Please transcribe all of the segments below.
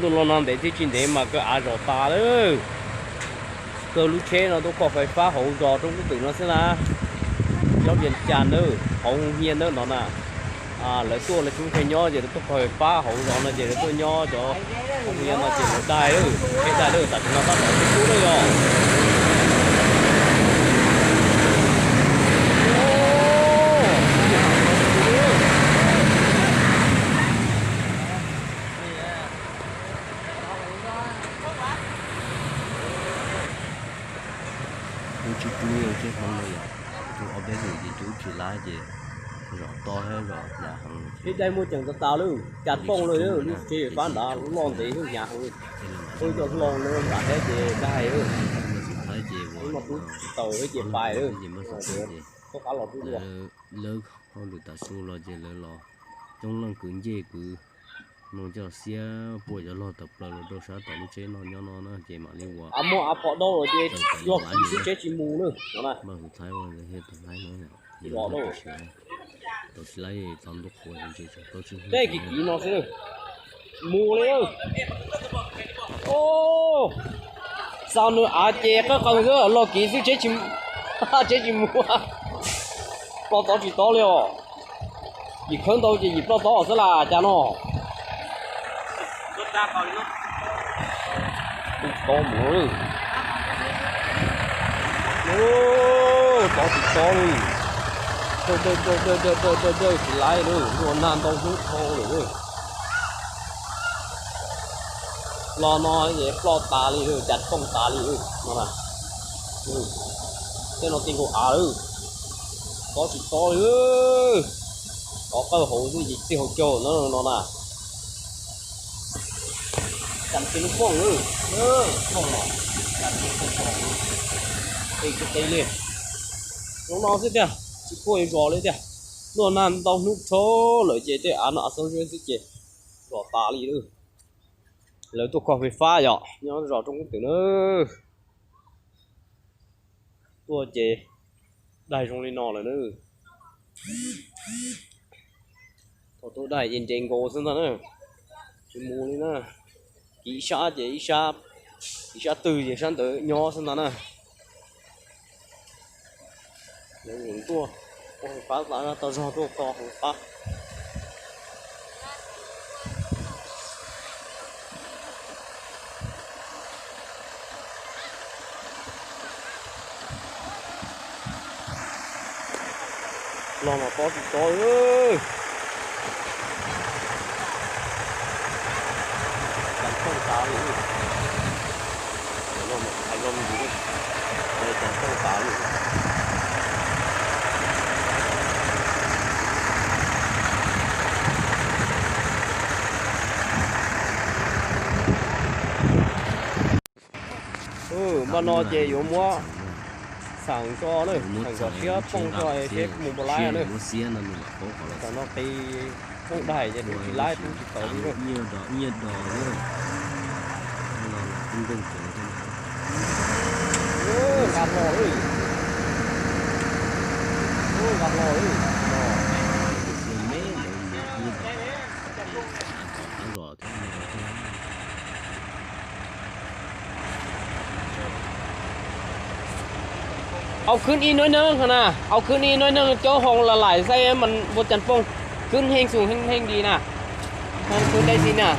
Tuaj los no ntev thiab tsis ntev mas kawg av zom tas lawm. Kawg lub tsheb no tuaj kho fais fab hauv zos roob kub twm no xwb na. Cov Vias Cas ntawd, hauv Hoo Hias ntawd no na. Lawv tuaj lawv tsis muaj chaw nyob ces lawv tuaj kho fais fab hauv zos no ces lawv tuaj nyob cov Hoo Hias no ces lawv daig lawm, tsheb daig lawm, tam sim no tab tom tub lawm yog. Kuv tsis tu tsheb Hmoob no yog, tu ob peb hlis ces tu tsis laib ces zom to thiab zom hnyav heev. Tsheb daig muaj ceem tas tas lawm, cas tooj lawm, lub tsheb fab nrad loj ntev thiab hnyav heev. Ua cov hlau lawm nram teb ces daig lawm. Lub no tub tsis taus thiab ces pais lawm. Txoj qab los tub dua. Lawv hauj lwm tav su los ces lawv los coob leej kwv ncej kwv mloog coj xiab puag cov log tawm plaws los rau sab tom lub tsheb no nyob no na ces mam li ua. Av muaj av phom dau los ces luag kiv xwb tsheb tsis mus na. Npaj hu thaib ua thiaj tau laib no. Los lawm. Tau tsis laib tau ntuj qhua tsis tau tsis tej kiv kiv no xwb. Mus li. Xa nws av ces qab qees xwb, los kiv xwb tsheb tsis, tsheb tsis mus. Ploj tod tsis tod li os. Yim khawb ntau ces yim ploj tod xwb las cas no. Tod mus. Tod tsis tod li. Dawj dawj dawj dawj dawj dawj dawj dawj tsis laib li, luag nag ntau hnub dhau lawm. Los no es ploj tas li, cas tooj tas li no. Tej no ti nkaus av lawm. Tod tsis tod li. Tod qawj hauv xwb ces txij hauv caug no no na. Cas tsis lub phooj lawm, phooj no, cas tsis phooj phooj, qis tsis qis li. Zoo no xwb tiag, tsis puaj zos li tiag. Luag nag ntau hnub dhau lawm ces tej av no av xob zeb xwb ces zom tas li lawm. Lawv tuaj kho fais fab yom, nyob zos roob kub twm na. Tuaj ces daig zoo li no lawm na. Thaum tuaj daig ces nres nkaus xwb ntag na. Tsis mus li na. Kiv ib sab ces ib sab, ib sab twg ces sab ntawd nyob xwb ntag na. Lawv tuaj kho fais fab, tau zog tuaj kho fais fab. Los mas tob tsis tob. Cas tooj tas li. Los mas hais zoo li cas tooj tas li. Npaj no ces yuav muab xeem tso na, xeem kom siab tooj tso seb mus puas laib na. Tam no qis tooj daig ces tub tsis laib tub tsis tau li. Nqa hlo li, nqa hlo li. Au khwb ib nuaib neeg na, au khwb ib nuaib neeg cov hoo la laim xaib mas npua cas pooj, khwb heej xus heej heej li na, khwb dai xi na.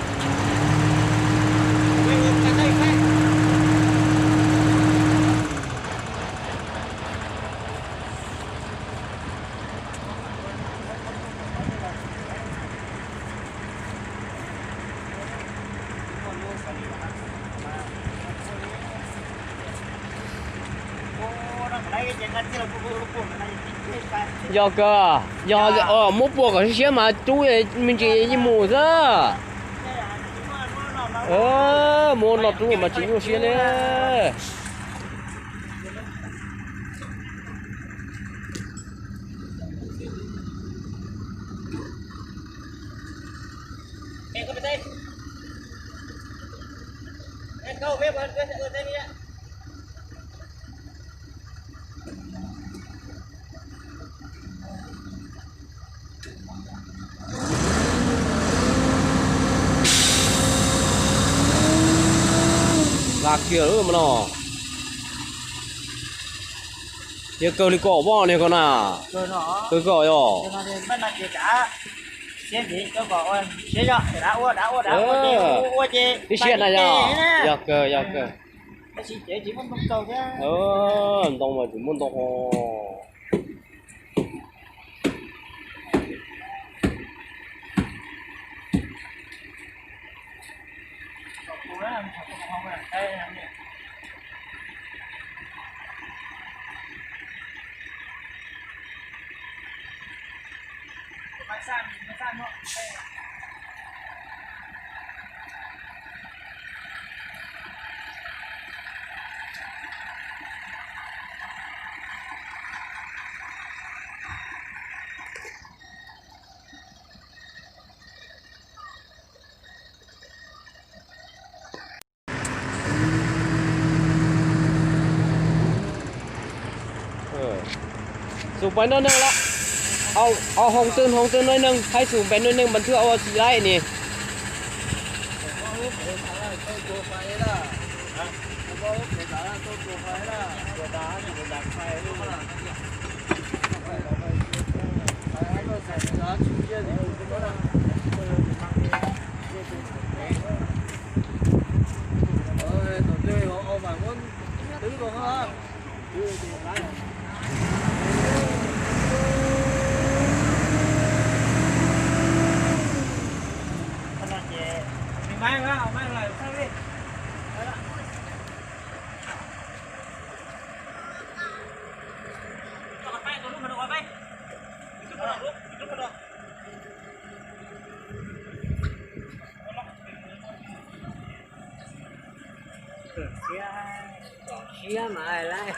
Yog kawg, yog muab puag kom siab mas rub me ntsis yeej mus xwb. Muab no rub mas tsis nyuaj siab li. Tiag lawm mas no. Yog kawg li koj poj niam koj na. Kawg koj yog. Ib siab na yog. Yog kawg, yog kawg. Ntoo mas tsis muaj ntoo ho. Xum pais noj neeg lawm. Au, hoo twg hoo twg noj neeg, haib xum pais noj neeg mas thwb ua tsis laib ni. Siab, siab mas lawm.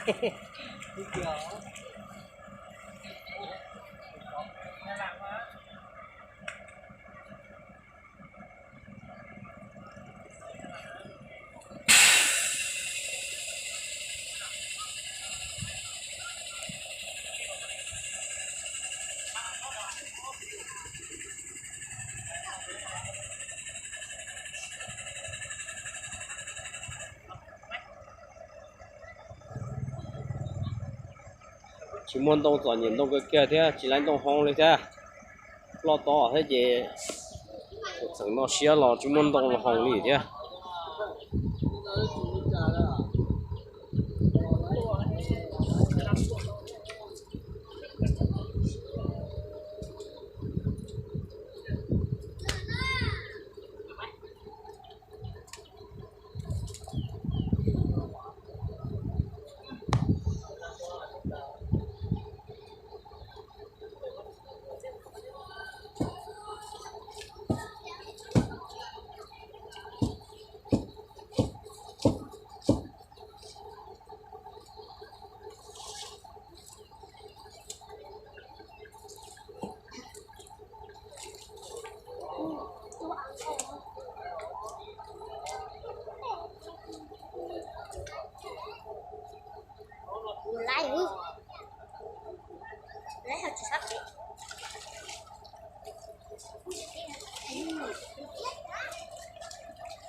Tsis muaj ntoo txom nyem ntoo kawg kiag thiab tsis laib ntoo hoo li thiab. Ploj tob thiab ces txeem noj siab los tsis muaj ntoo los hoo li thiab.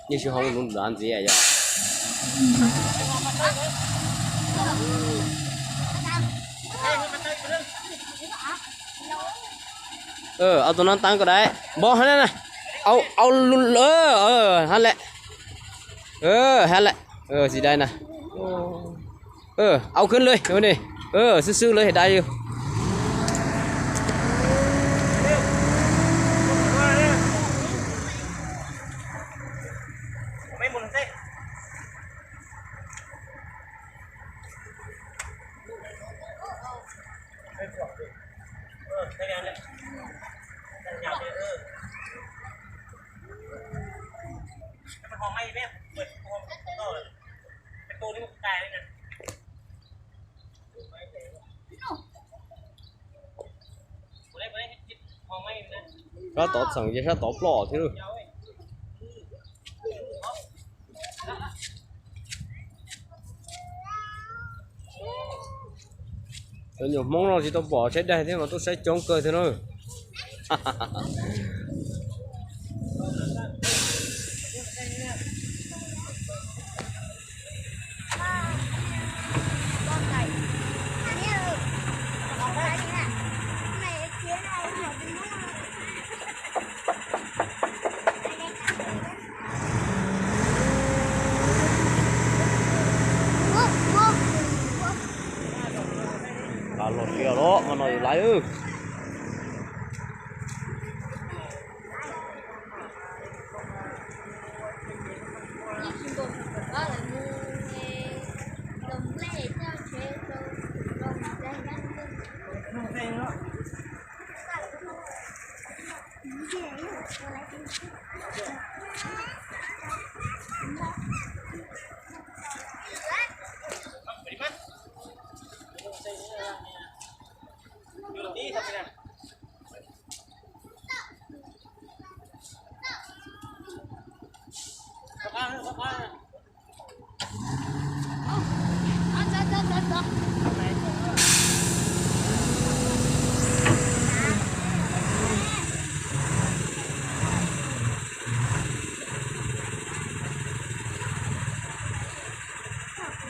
Yeej sib hoob lub nrad ntxiv yog. Au tus no taab ko dai. Npog hab na. Au, au, hab lawm. Hab lawm. Tsis dai na. Au khwb lawm ni. Xwb xwb lawm dai yus. Sab tod txheem ces sab tod ploj thiab. Cov nyuam Hmoob no tsis tau pom saib daig thiab mas tuaj saib coob kawg thiab na. Lawm.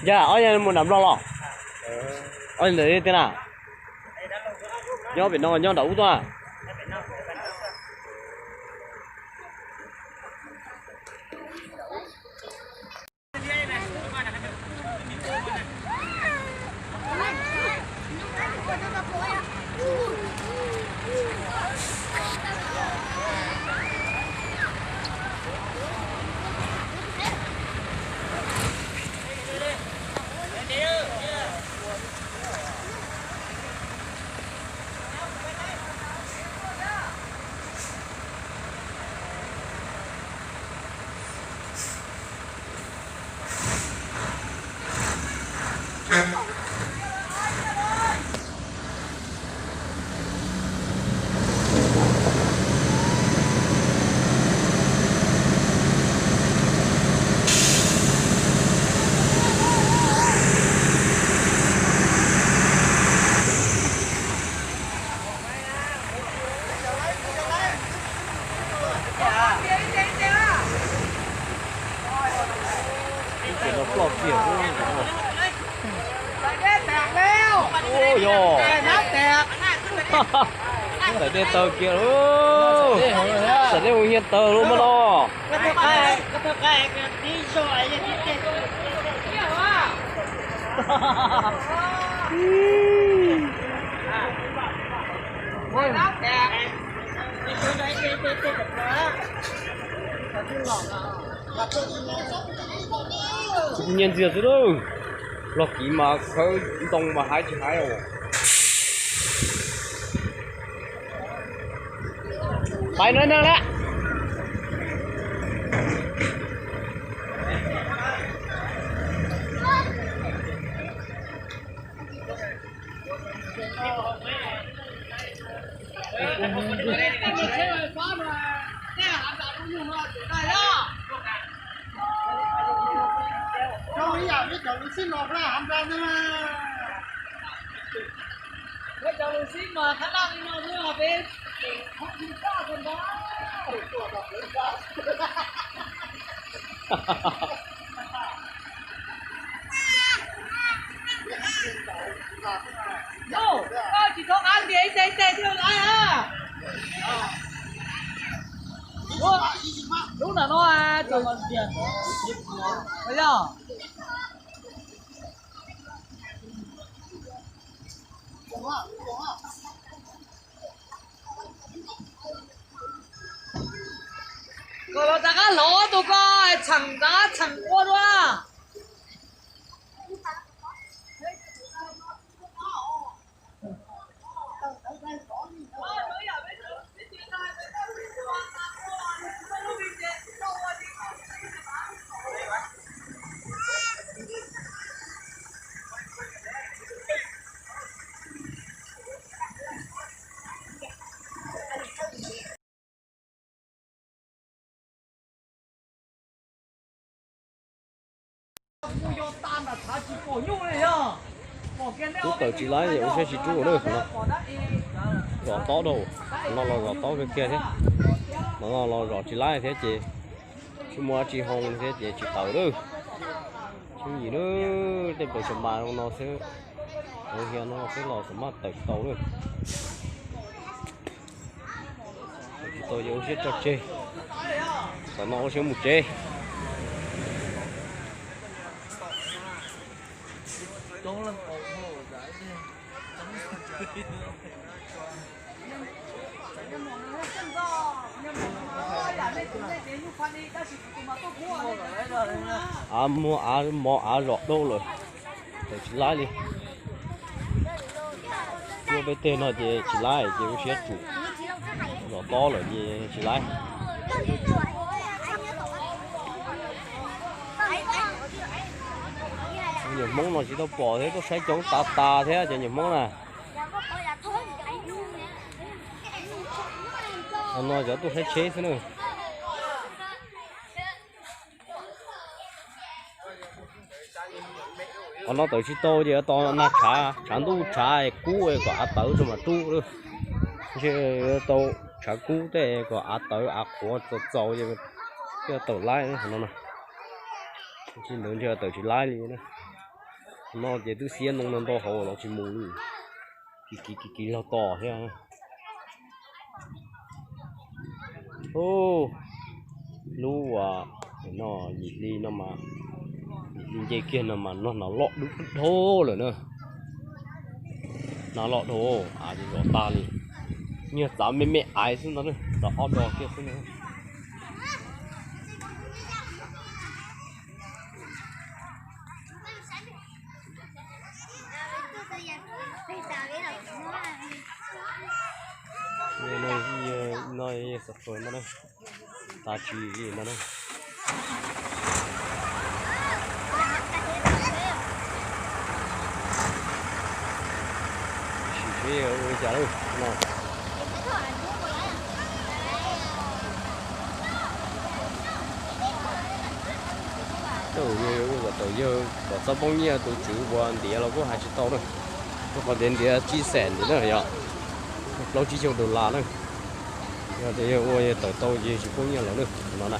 Yog ob yog mus nram Nplog los? Ob yog ntawm tiag na? Nyob pem no nyob nram ub tuaj. Ces no ploj kiag. Yog, tawm dej tawg kiag lauj. Tawm dej mus nyiag tawg lauj mas no. Nyiag ntxiag xwb lauj. Los kiv mas khawb ntoo mas hais tsis hais os. Pais no neeg lawm. Koj tsis txhob qab ntiag ib teg ib teg thiaj laiv a. Lub nram no, yog. Kom los rov qab hlov tus ko, txheem rov qab txheem ua dua. Rub tawm tsis laib, ua siab tsis rub ua lawm no. Zom tob rau, no los zom tob kawg kiag thiab. No los zom tsis laib thiab ces tsis muaj dab tsi hoo thiab ces tsis tawm lawm. Tsis yim lawm, tej plaws xyoo mas no xwb, hias no xwb los xam maj tawm tsis tau lawm. Tsis tau ces ua siab tso tseg. Tam no ua siab mus tsev. Av muag av mov av zom dau lawm, tawm tsis laib li. Tuaj peb teg no ces tsis laib, ces ua siab tsum. Zom tob lawm ces tsis laib. Nyuam Hmoob no tsis tau pom thiab, tuaj saib coob tas tas thiab cov nyuam Hmoob na. Qhov no cov tuaj saib tsheb xwb na. Qhov no tawm tsis tau ces tau nag tshav, tshav ntuj tshav kub kom av tawv rau mam rub lawm. Ntshe tau tshav kub tej kom av tawv av qhuav txaus txaus thiaj tawm laib qhov no na. Tsis ntawd ntshe tawm tsis laib li na. Qhov no ces twb xiab ntoo no ntau hauv los tsis mus li. Kiv kiv kiv kiv laug tos thiab. Lub uas no yim hli no mas, yim hli nce kiag no mas no hnav loj dub dhau lawm na. Hnav loj dhau, av ces zom tag li. Nyuag txav me me aiv xwb ntag, txav ob do kiag xwb na. No yog xov fawm ntag na, tas tsis ntag na. Sim seb ua li cas lawm no. Tej zaum yog ua kom tawm yawg kom txhob poob nyiaj, tus tswv uas ntiav los kuj hais tsis tau na. Rau qhov tias ntiav tsib xees ntawd na, yog plaub tsib caug dollar na. Yog tias yawg ua yawg tawm tau ces tsis poob nyiaj lawm na no na.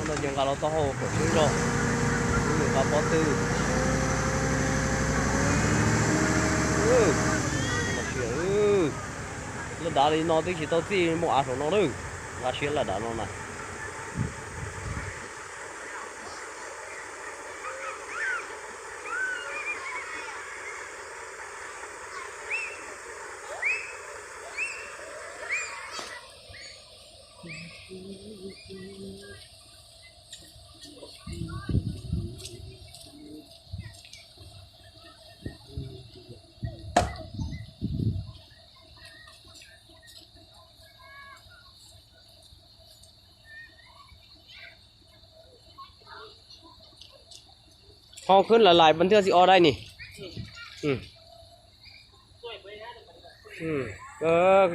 Hnub no ces nqa los taub hau kom siab zog, lub nws nqa pob twg. Laj dav li no twb tsis tau txij muaj av saum no lawm, nqa siab laj dav no na. Hoo khwb lam lais pab thiaj tsis o dai ni.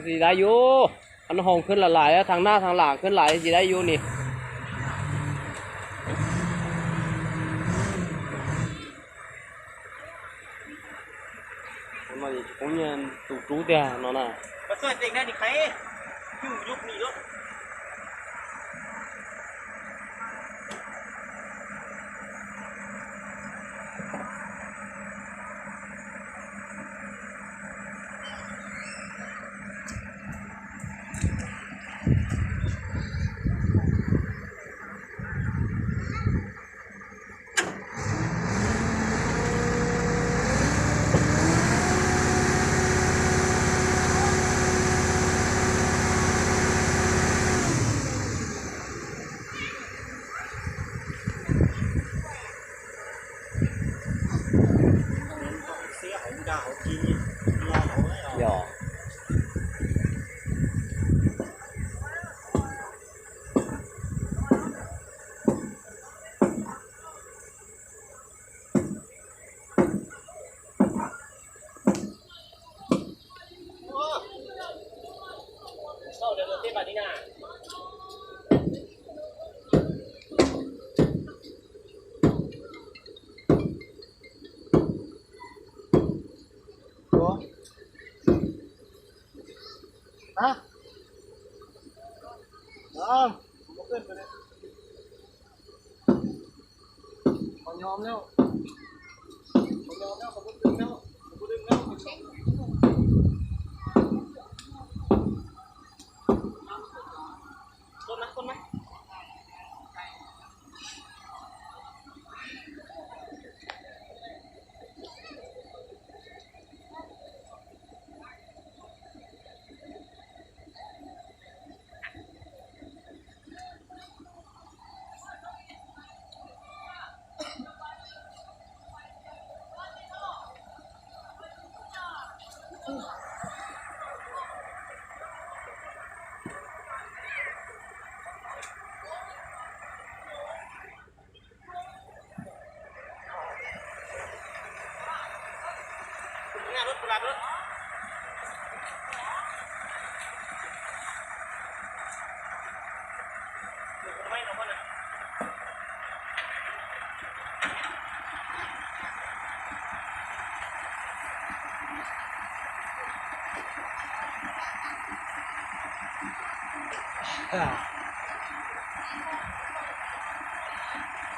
Tsis dai yus, hoo khwb lam lais, thav nab thav lam khwb lais tsis dai yus ni. Tus rub tiag no na.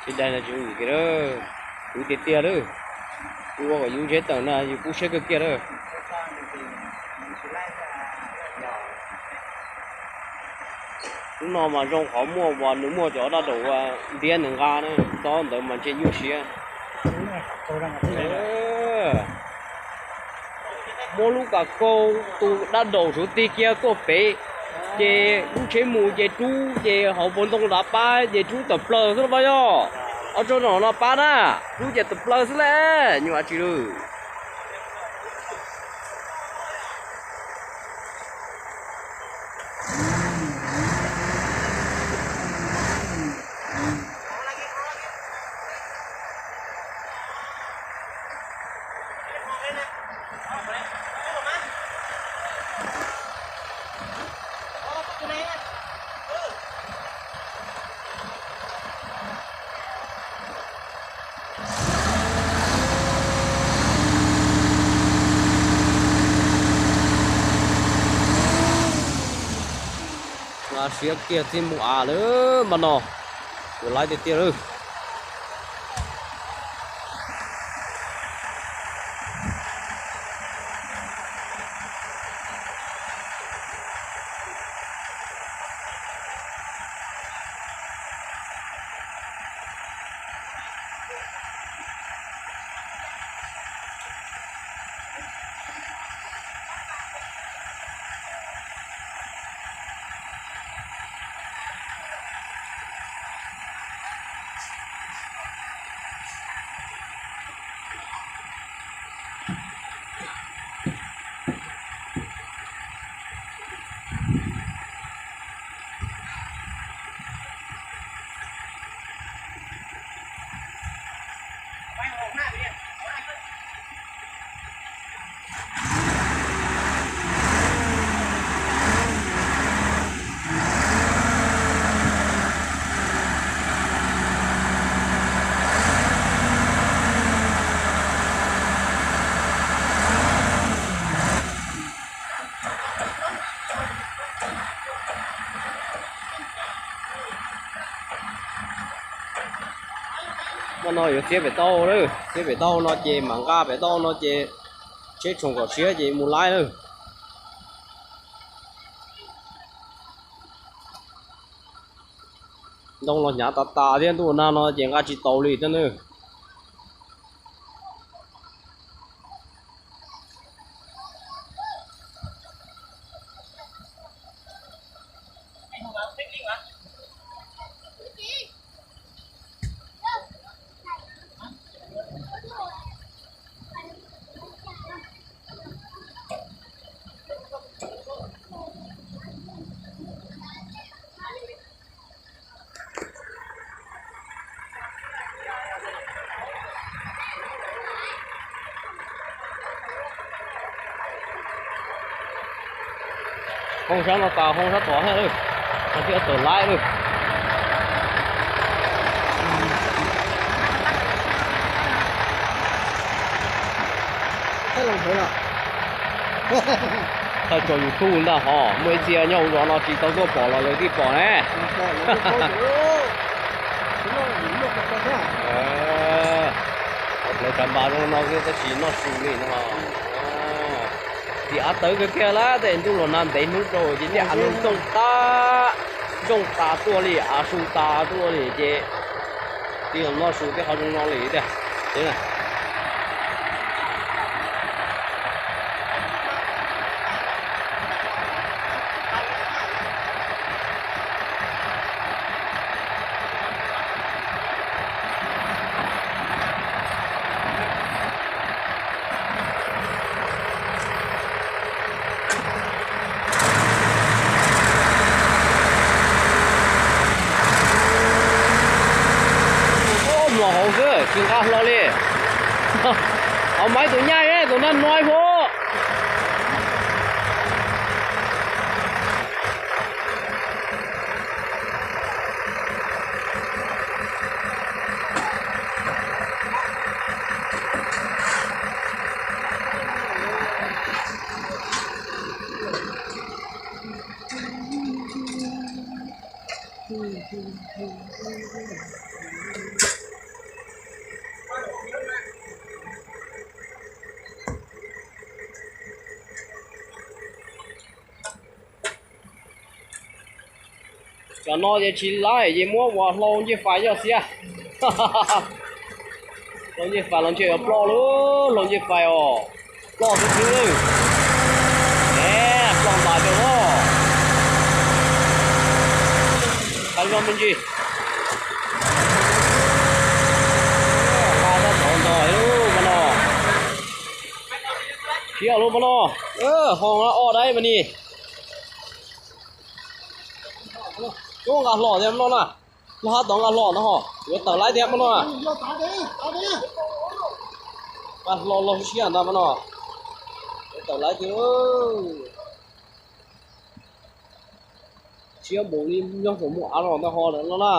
Tsis dai no tsis ua kiag lawm, kuv tiag tiag lawm. Kuv ua kom yus zeb tawm na yus kub siab kawg kiag lawm. Lub no mas zoo qhov muaj uas nws muaj cov dab daum ntiab nws nqa na, txhob ntawd mas ntshe nyuaj siab. Muab lub kas kaus tus dab daum suav tig kiag tuaj pem, ces lub tsheb mus ces rub ces hauv paus ntoo nrad pab ces rub tawm plaws xwb los yog. Ob tsob no no pab na, rub ces tawm plaws xwb la, nyuaj dab tsi lawm. Siab kiag txij mus av lawm mas no, yuav laib tiag tiag lawm. Hmo no yuav txiav pem tauj lawm, txiav pem tauj no ces mam nqa pem tauj no ces tsheb tshoom kom siab ces mus laib lawm. Ntoo los hnyav tas tas thiab ntuj nag no ces nqa tsis taus li thiab nawb. Hoo sab no tas hoo sab tod thiab lawm, no thiaj tawm laib lawm. Thaij tso YouTube ntag hos, muaj ib txhia nyob hauv zos no tsis tau tuaj pom los lawv thiaj pom ne. Plawv kav npas zoo no tab sis noj su li no. Tim av tawv kawg kiag lawm, tej ntuj los nag ntev hnub rau ces tej av no zoo tas, zoo tas tuaj li, av su tas tuaj li ces tij los noj su tej qhov zoo no li tiag. Mlom hauv xwb tsis nqa hlo li. Au, Maiv tus nyab tus nab noib hov. Cov no ces tsis laib ces muab ua hlau ncej fais yog xiab. Hlau ncej fais los ntshe yuav ploj lawm, hlau ncej fais os. Ploj xwb xwb. Ploj ntais rau os. Qab zog me ntsis. Nqa tab tom ntog lub mas no. Siab lub mas no. Ho ob daim mas ni. Coob nqa hlo thiab no na. Lub hab tod nqa hlo no ho yuav tawm laib thiab mas no. Nqa hlo loj siab ntag mas no. Yuav tawm laib thiab. Siab npaum li nyob saum muaj av los ntag ho lawm no na.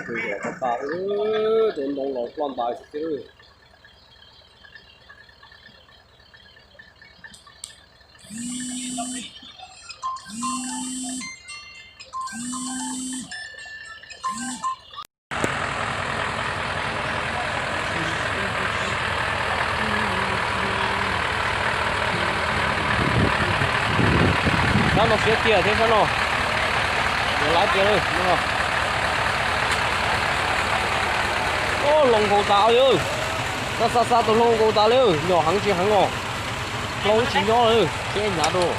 Tus zom tas tas, tus ntoo los ploj ntais xwb. Sab no siab tiag thiab sab no. Yuav laib tiag lawm no. Ub, hloov nkaus tas li. Xa xa xa tus hloov nkaus tas li, nyom heev tsis heev os. Hloov tsis nyob li, cheb hnyav rau.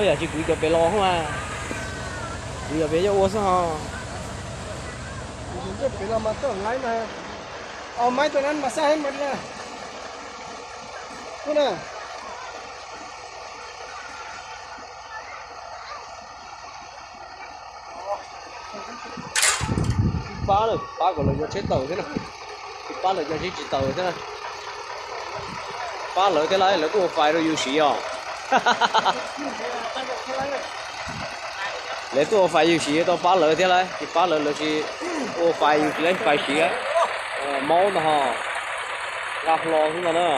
Yog tsis kwv cov pem los mas, kwv cov pem coj ua xwb ho. Os, Maiv tus nab mas xaj heev mas na. Ub na. Pab lawm, pab kom lawv cov tsheb tawm thiab na. Tsis pab lawv cov tsheb tsis tawm thiab na. Pab lawv thiab lauj, lawv kuj ua fais rau yus siv os. Lawv tuaj ua fais yus siv tau pab lawv thiab lauj, tsis pab lawv lawv tsis ua fais yus siv, fais siv. Maub ntag ho, nqa hlo xwb ntag na.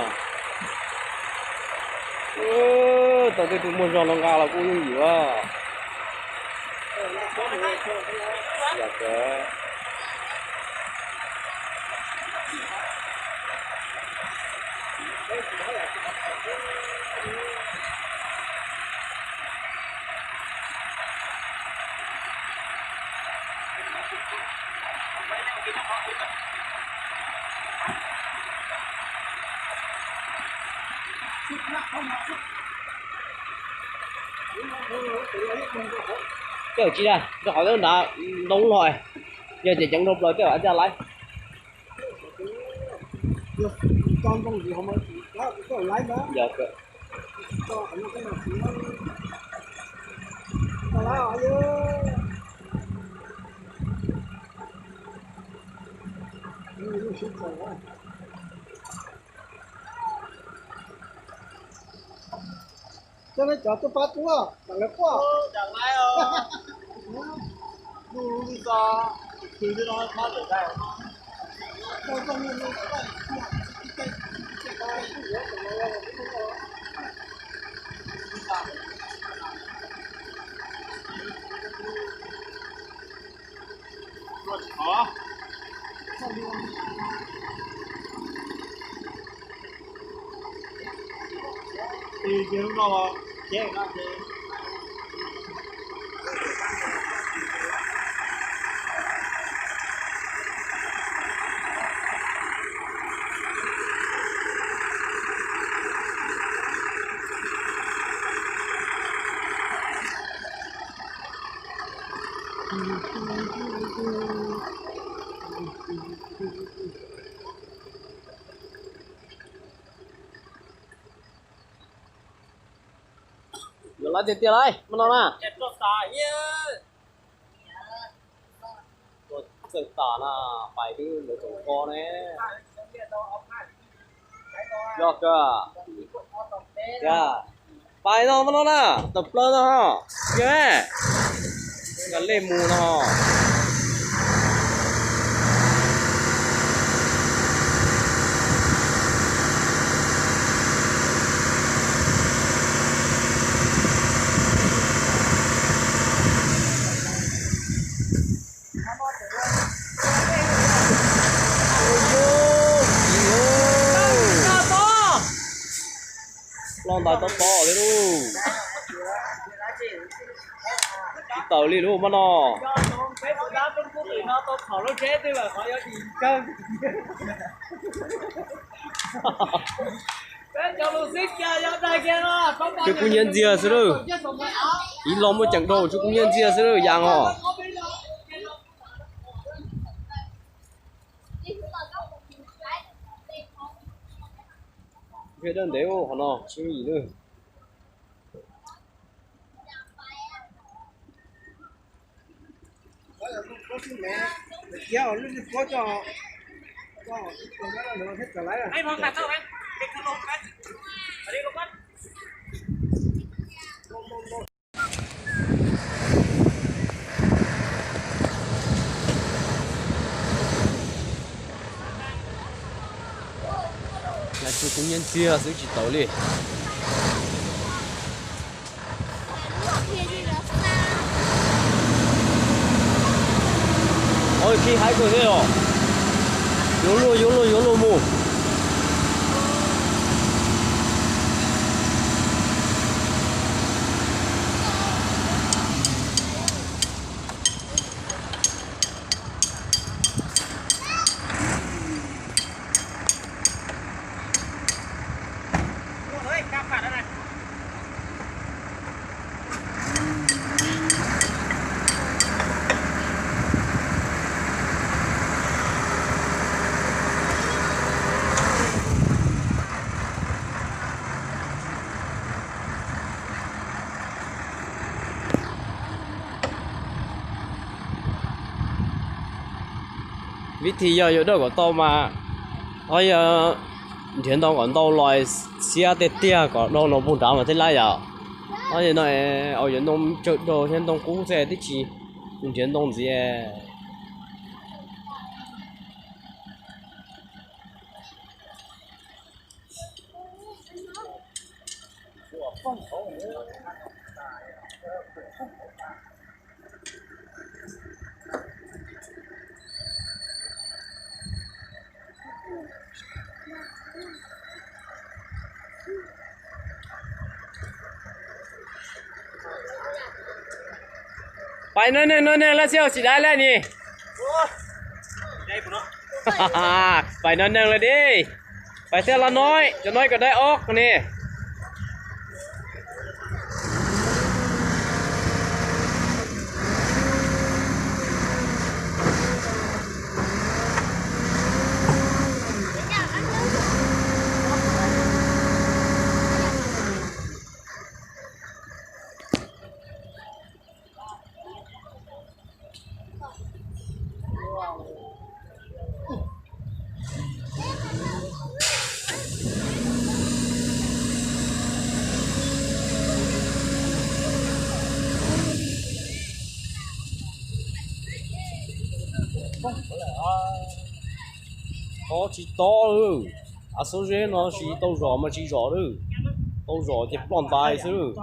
Tau tej tug muaj zog no nqa los kuj yooj yim. Kawm tsis dag rau qhov nrad ntoo los, yog ces ceev dhau plaws tej a caj laiv. Cov nej cov tuaj pab tuaj mam lawv quaj. Yuav laiv tiag tiag lauj, muaj no na. Txawj tas na, pais twb lawv tsoom ko ne. Yog kawg. Pais no, no na, tawm plaws no ho. Yog, nkag lej mus no ho. Los ntais tob tob thiab lauj. Tsis tawm li lub mab no. Tsw kub nyiab ntxiag xwb lauj. Ib lo muaj ceem dhau, tsw kub nyiab ntxiag xwb lauj, yas os. Ntev qhov no tsis yim lawm. Tsw kub nyiab ntxiag xwb tsis tawm li. Oj, khib haib kawg thiab os. Yuav luag, yuav luag, yuav luag mus. Vib thib yog yuav dawj kom tau mas, ho yog nrhiav ntoo kom ntau los xiab tiag tiag kom dau no puag nrad mas thiaj laib yom. Ho yog no, au, yuav ntoo tsawg dau thiab ntoo kub xwb twb tsis nrhiav ntoo ntxiv. Pais noj neeg noj neeg lawm xwb tsis dai lawm ni. Pais noj neeg lawm di. Pais thiaj los no, cov no kom dai ob ni. Tob tsis tob lawm. Av xob zeb no tsis tau zom mas tsis zom lawm. Tau zom ces ploj ntais xwb.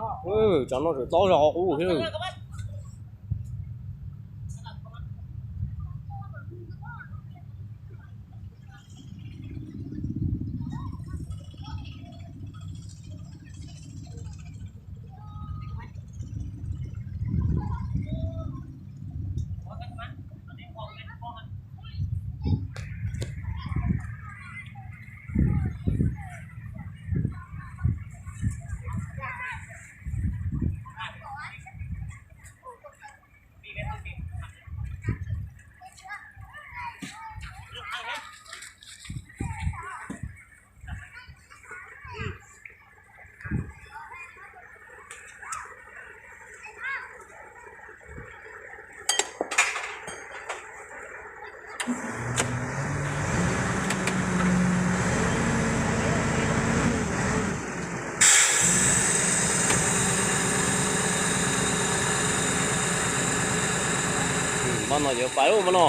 Tsam no tseem tob zog qub thiab lawm. Npaj no yuav pais lawm npaj no.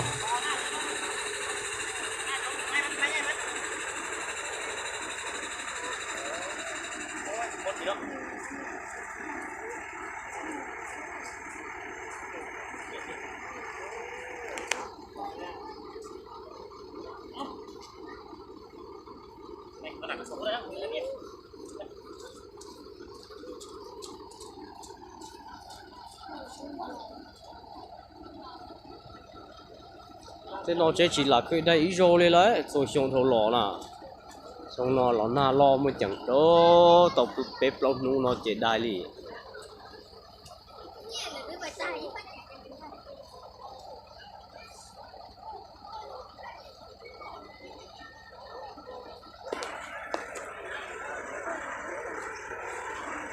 Tej no tsev tsis lam khaws daig ib zaug li lawm, txhua xyoo dhau los na. Xyoo no los nag loj muaj ceem rau, tau peb plaub hnub no ces daig li.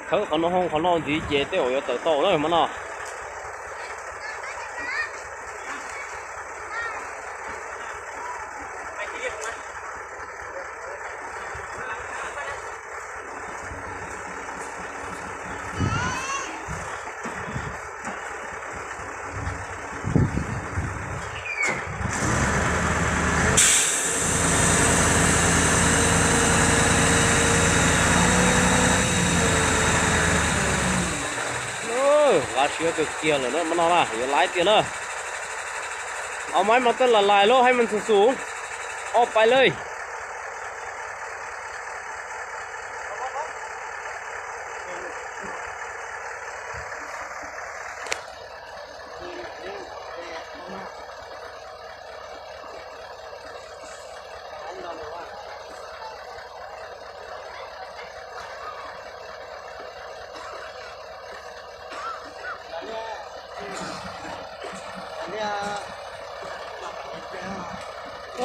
Thawb qhov no hoo qhov no ntxiv ces tej zaum yuav tawm tau na mas no. Lav siab kawg kiag lawm na, mas no na yuav laib tiag na. Au, maib mas taj lais lais lub haib mas xum xum. Au, pais lawm.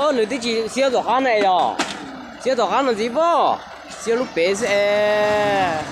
Nws twb tsis xiab tom qab ne yog, xiab tom qab no ntxiv pob, xiab lub pem xwb es.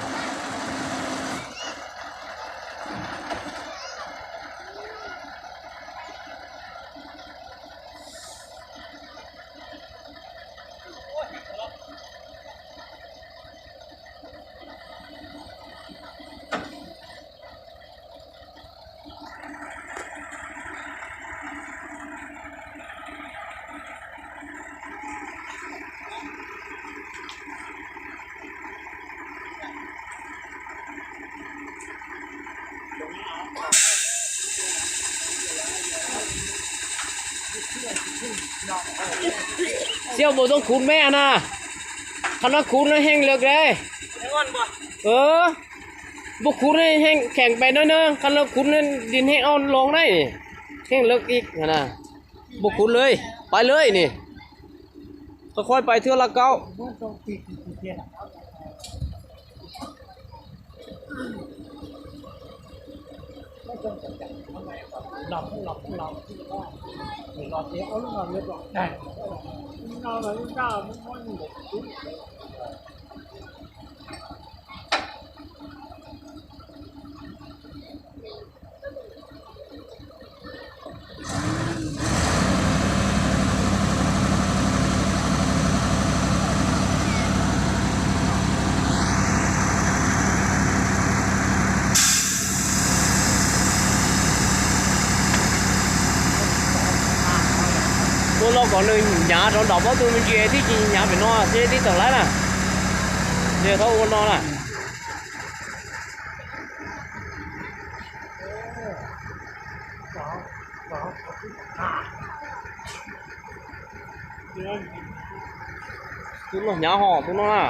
Xiab npaum toob khuv me na, qhov no khuv no heej lawm ne. Npaum khuv no heej kheem pem no na, qhov no khuv no dis heej o loo na, heej lawm ib, npaum khuv lawm, pais lawm ne. Qhov qhov pais thwb laj kaub. Ua no kom nws hnyav rov nram pob tw me ntsis thiaj tsis hnyav pem no thiaj tawm lawm na. Nws txhob ua no na. Tus no hnyav hos tus no na.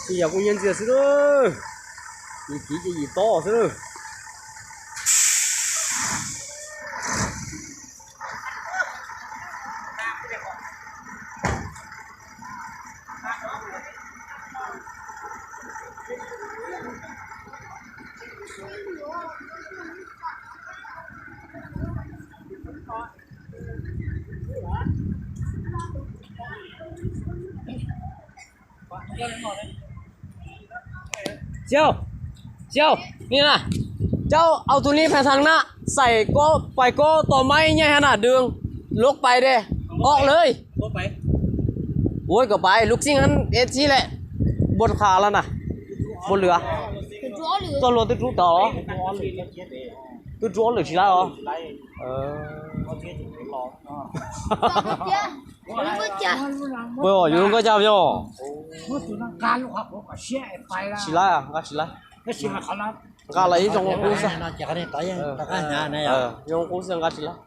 Ces yog kuj nyiaj ntxiag xwb lawm, yim kiv ces yim tob xwb lawm. Xiau, xiau, ni na, cau au tus ni phees thang na, xais koj pais koj tos maib nyaij ha na, dwg luab pais de, ob lawm. Ua kom pais lub xij ha es txhij lawm, npuaj qha lawm na, npuaj lwm, txoj hlua twb rub tod, twb rub ob lwm tsis laib os. Puas yus lub nkoj caj yog? Tsis laib, nqa tsis laib. Nqa los ib zoo qub xwb. Zoo qub xwb nqa tsis laib.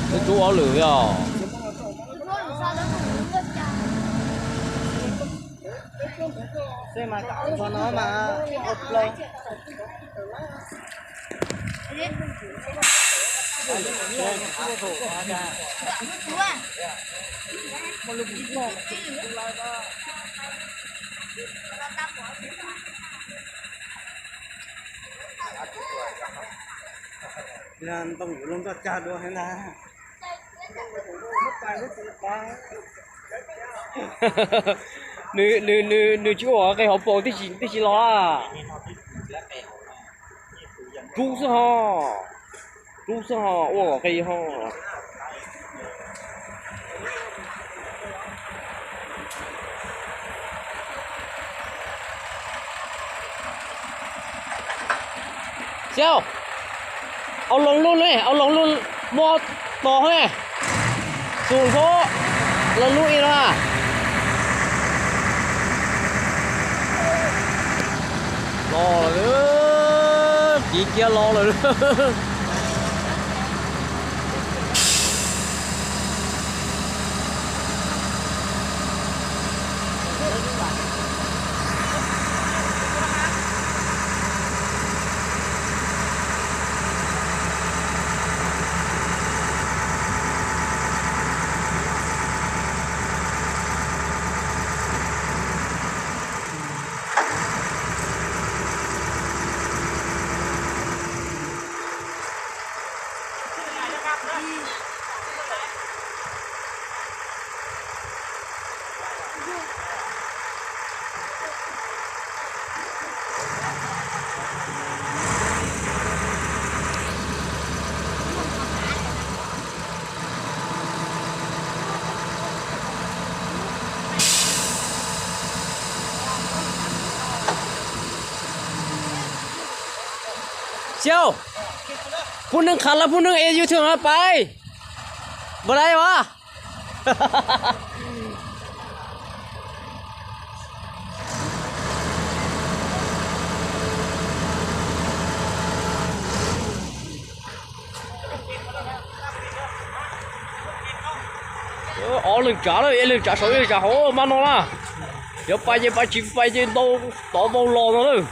Twb rub ob lwm os. Ntoo yuav luag ntoj cag dua heev ntag. Nws, nws, nws tsis ua qe hauv paus tib si, tib si los a. Rub xwb ho, rub xwb ho, ua kom qe ho. Xiau, au loos lub ne, au loos lub, muab tos ne, xum nthub, loos lub ib no. Los lawm, kiv kiag los lawm. Xiau, phub neeg qhav lawv phub neeg es yus thwm pais, npam dai as. Ob leeg tsav lawm, ib leeg tsav saud ib leeg tsav hauv mab no na. Yuav pais ces pais, tsis pais ces ntau tod ntau los no lawm.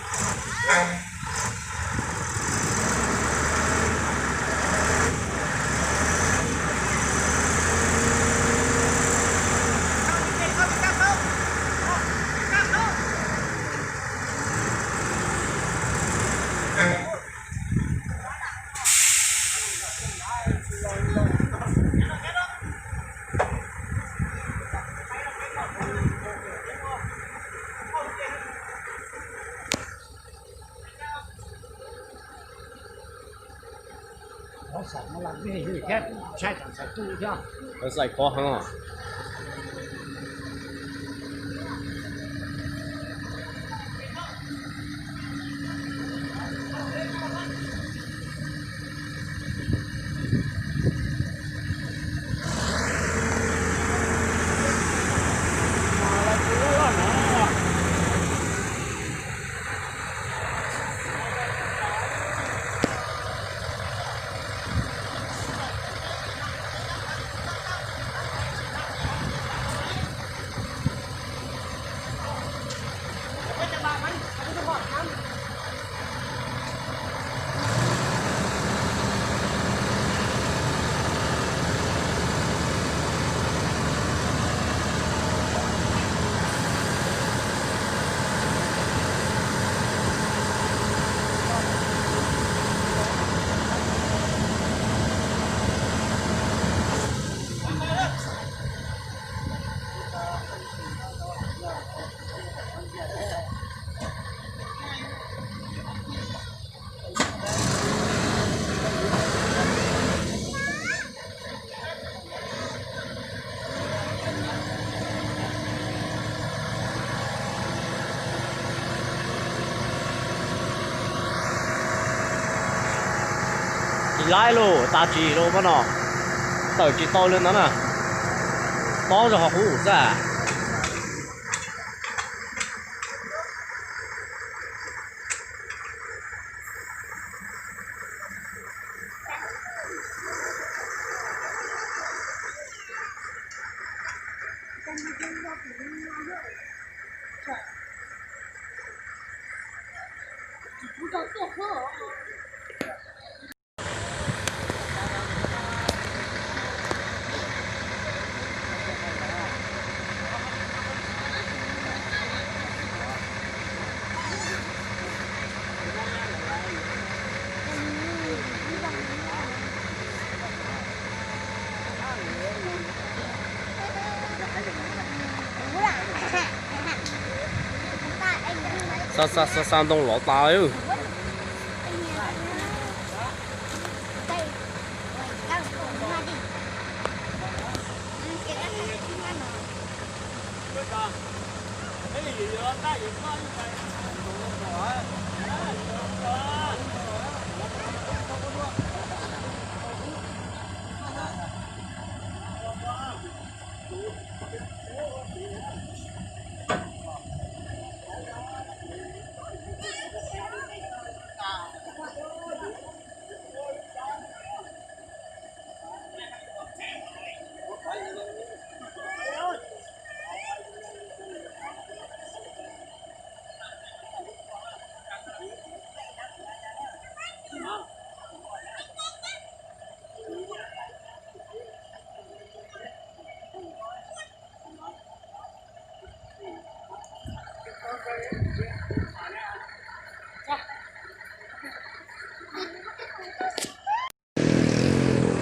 Xais khov heev. Tsis laib lauj, tas tsis lauj pab no. Tawm tsis tau li ntawd na. Tob zog qhov qub xwb. Xa xa xa xa ntoo lov tas.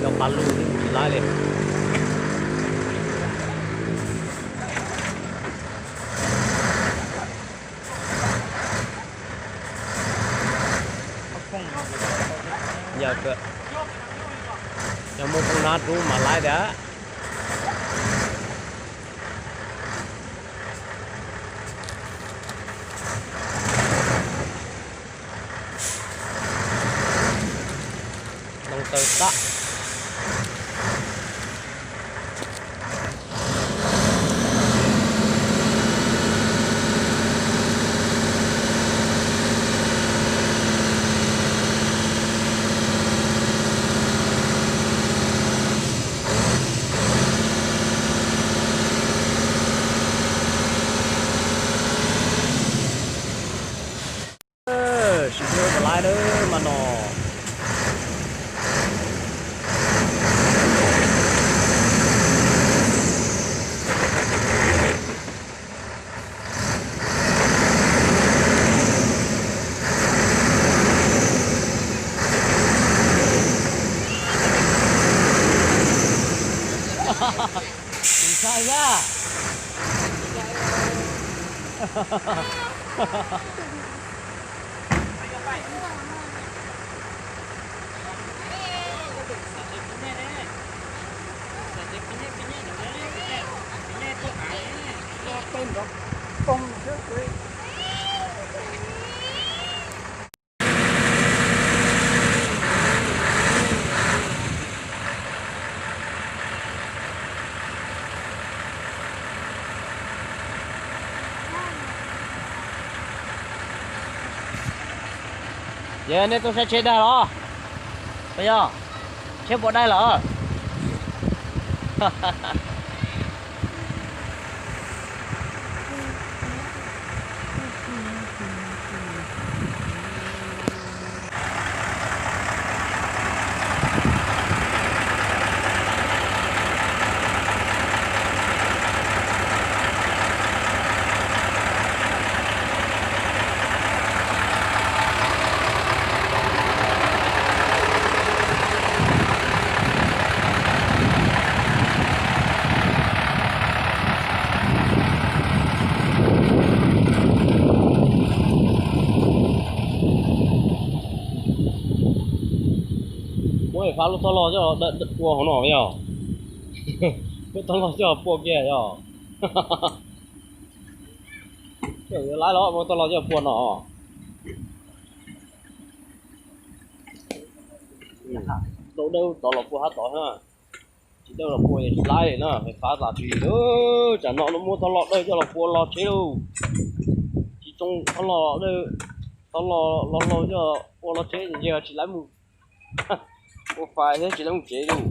Cov pas lug tsis laib li. Yog, yog muaj poob nab rub mas laib tiag. Ntoo taw tag. Sib hlub puas laib lawm mas no. Ntshai thiab. Nej tuaj saib tsheb daig los? Yog, tsheb puas daig los? Muab fab lub tog loj coj ua hauv no yog. Muab tog loj coj pua kiag yog. Lawv los muab tog loj coj pua no. Dawb dawb tod los pua hab tod na. Tsis dawb los pua tsis laib na, fab tas tsis li. Tsam no muab tog loj dawb coj los pua los tsheb lauj. Tsis tsoo tog loj dawb, tog loj los hlau coj ua los tsheb ces tsis laib mus. Ua fais thiab tsis laib mus tsev lauj.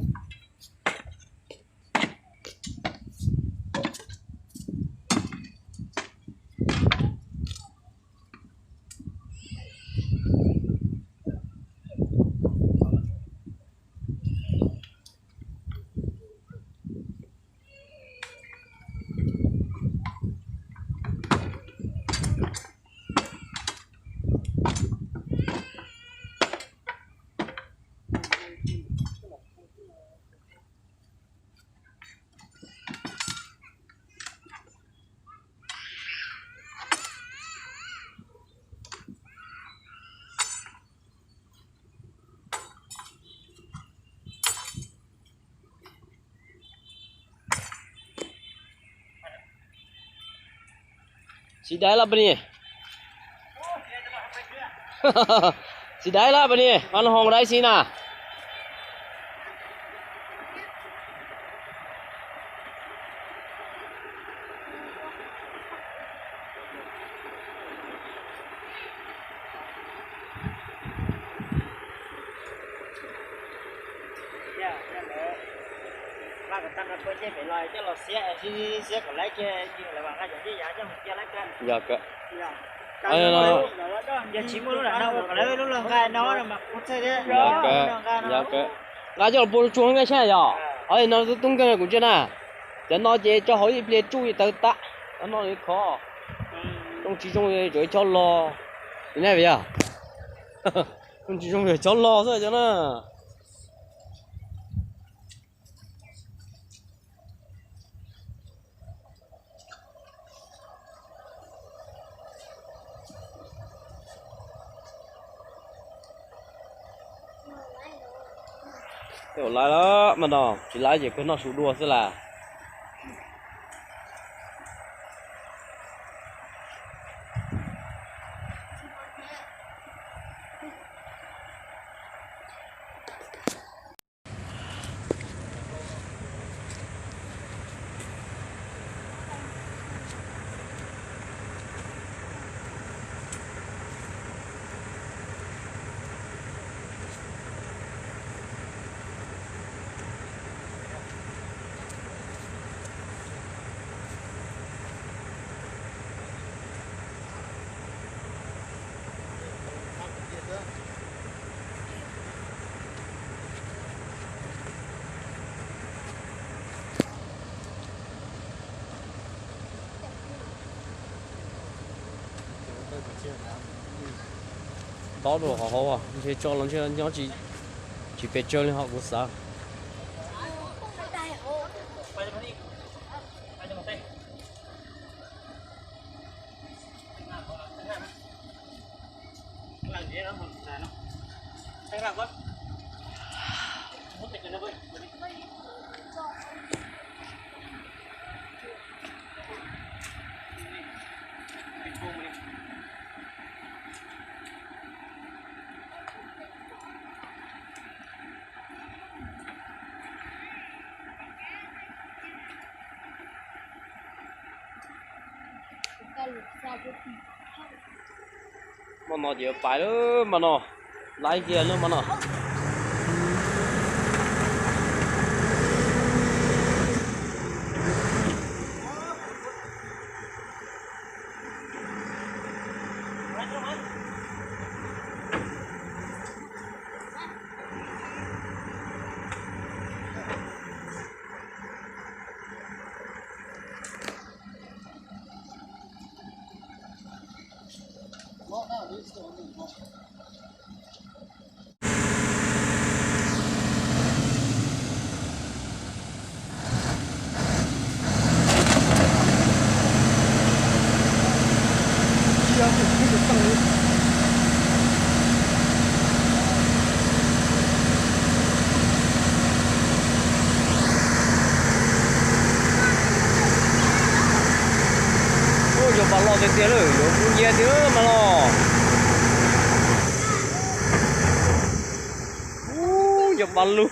Xis daiv laj pes ni? Xis daiv laj pes ni? Mas nws hoos daiv xis na. Yog kawg. Yog kawg. Nqa coj los pua tsuag nqaij sab yog. Ob no tub nkeeg kuv ntsia na. Cov no ces tso hauv ib pliag tsuj tawv tag. Ob no khov. Zoo tsis zoo tsuav chob loj. Yog, zoo tsis zoo chob loj xwb cov na. Tej ua laib lawm mas no, tsis laib ces kawg noj su dua xwb las. Ntaub rau hauv hauv, ntshe tso los ntshe nyob tsis, tsis pes tsawg li ho kuv xav. Hmo no ces pais lawm mas no. Laib kiag lub mov no. Ub, cov pas loj tiag tiag lawm, yuav kub nciab tiag mas los. Ub, cov pas lug.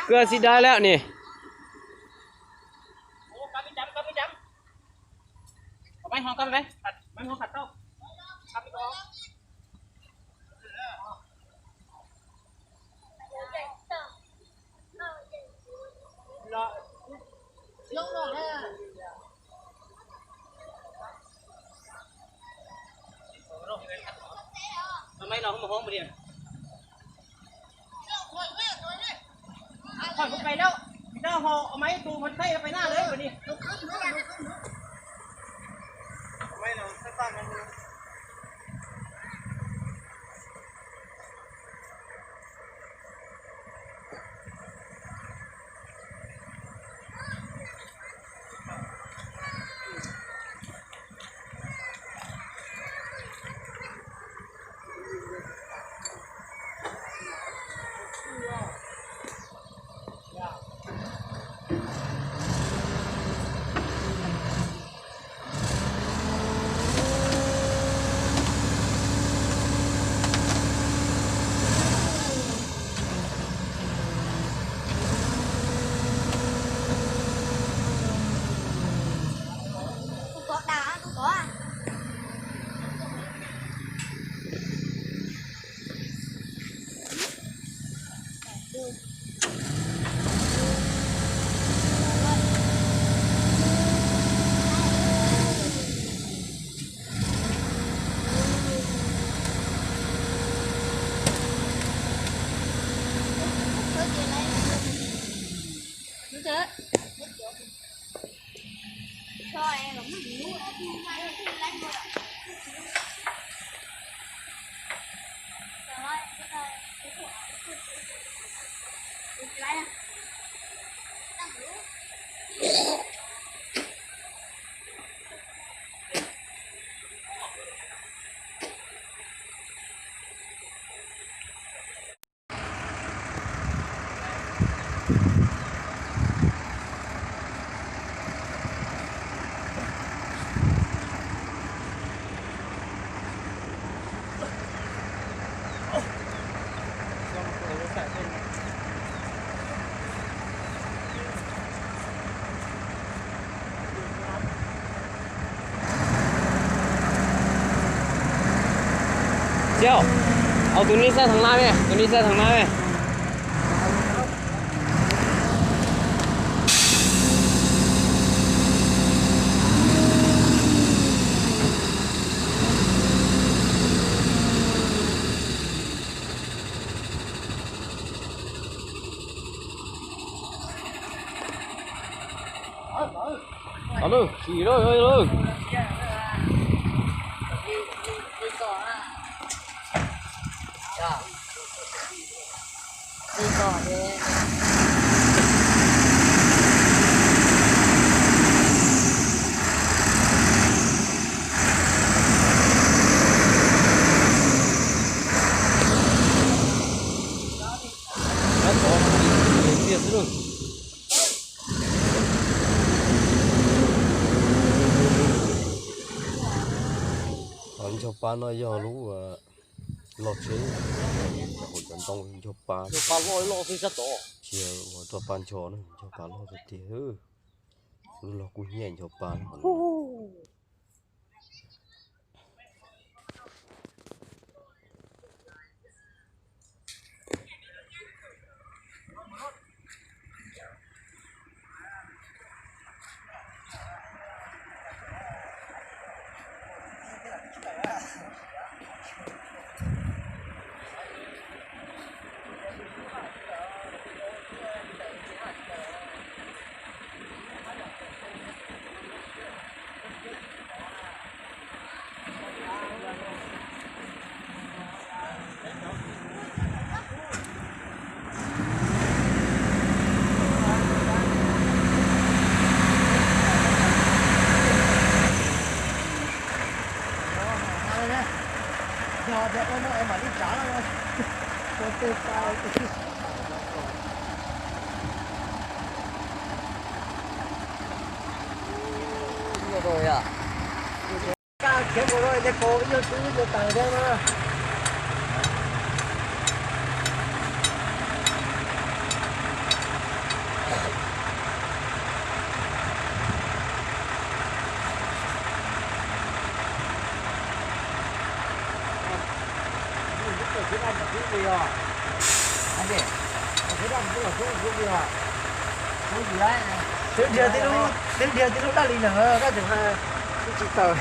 Koj xib dab lawm ni. Thôi, không về đâu. Thì tao họ máy tù phần tay nó phải ra đấy, phải đi. Xiau, hauv tus nij xaj thav na me, tus nij xaj thav na me. Sim lawm, sim lawm. Qhov ncho pa no yog lub Loj tsheb, cov hauv cov ntoo ncho pa, tsis yog ua roj pa ncho na, ncho pa loj tiag tiag. Lub log kub hnyiab ncho pa. Twb nrhiav tib lub, twb nrhiav tib lub daj li na, daj tseem hais twb tsis tawm.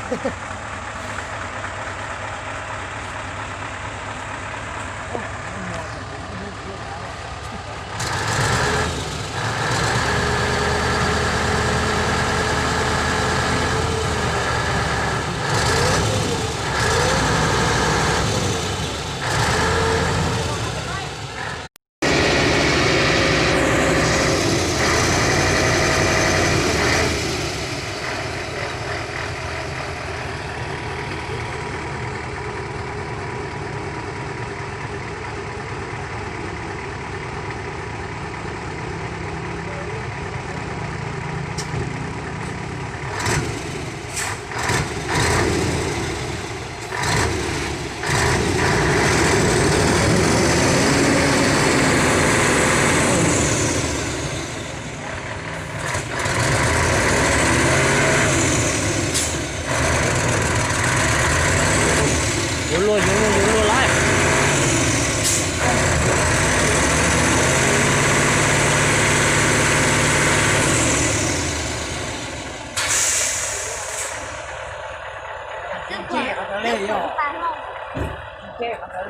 Yuav luag, yuav luag, yuav luag lawm.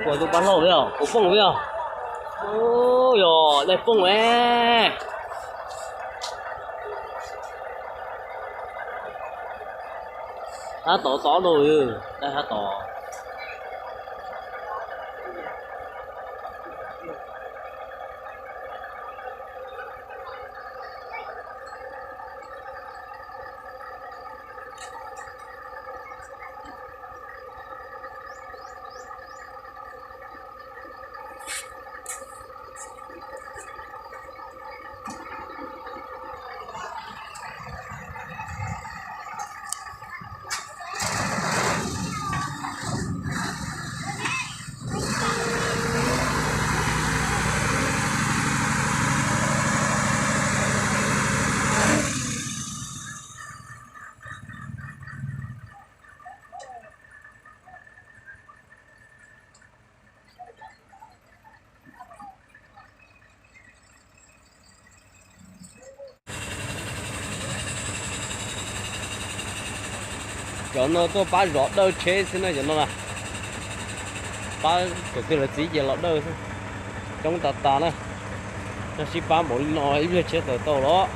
Ua tus paj hlaub thiab, ua poob thiab. Yog dej poob es. Hab tom tod lauj, dej hab tom. Cov no tuaj pab zov dawj tsheb xwb na cov no na. Pab tus twg lawv txiv ces los dawj xwb. Coob tas tas na. Yog sib pab npaum li no ib pliag tsheb tawm tau los.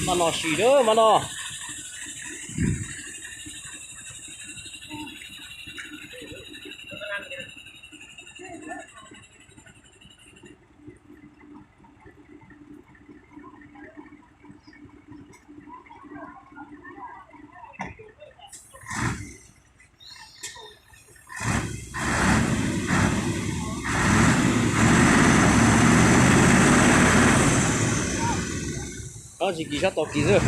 Mas no sim lawm mas no. Koj tsis kis sab tod kis xwb.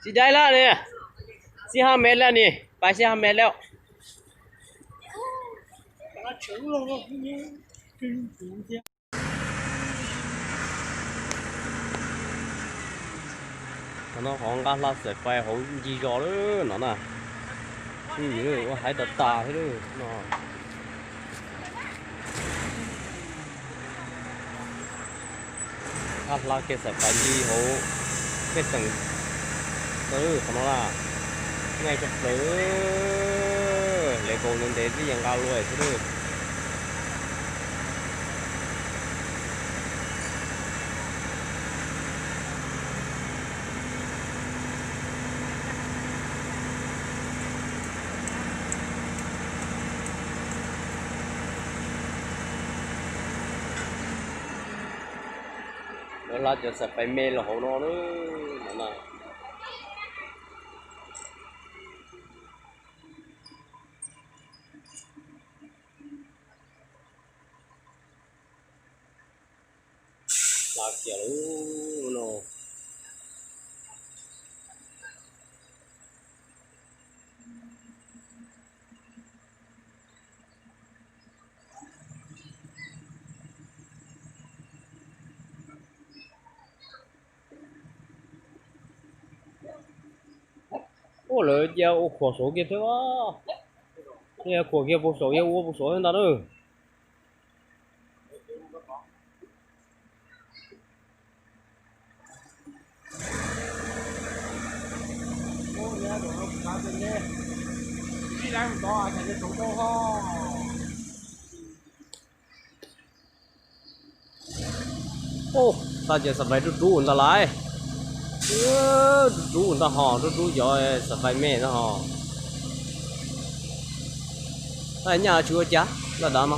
Xib dai lawm ni, xib hab mev lawm ni, pais xib hab mev lawm. Qhov no qhov nqa hla xaim fais hauv ncig zos lawm no na. Ua haib tas tas thiab lawm no. Nqa hla kiag xaim fais ncig hauv pej xeem. Qhov no na, nqaij tshaj plaws, hlev kaus ntev ntev twb yeej nqa luaj xwb lawm. Lawv hla cov xaim fais me los hauv no na. Hla kiag lawm no. Ua lawv cia ua khuam saud kiag thiab. Yog khuam kiag puag saud, yog ua puag saud ntag na. Tab cov xaim fais rub rub ntag lauj. Rub rub ntag hos, rub rub cov xaim fais me ntag hos. Tab nyaj tsis ua cas, laj dav no.